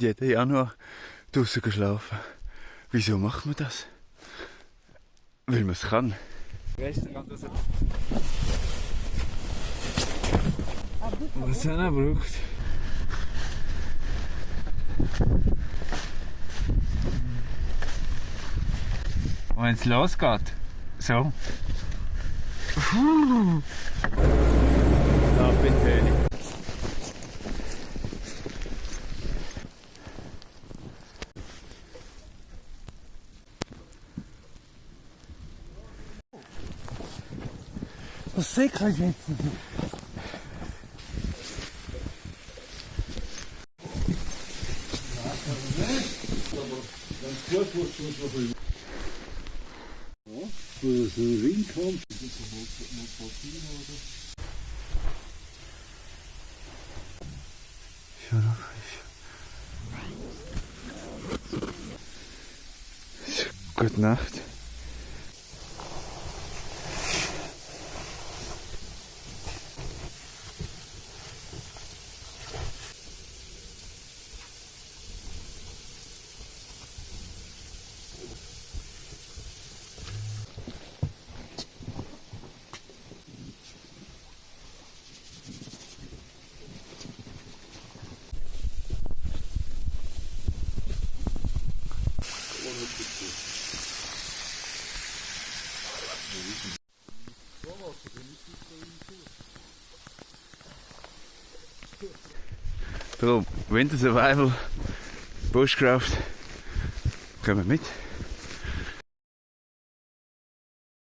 jeden Januar draußen geschlafen. Wieso macht man das? Weil man es kann. Was er braucht. Wenn es losgeht. So. Da bin ich. Das sehe ich jetzt nicht. Wo so ein Ring kommt, das ist ein Motortin oder? Schon noch frisch. Gute Nacht. Darum, Winter Survival, Bushcraft, kommen mit.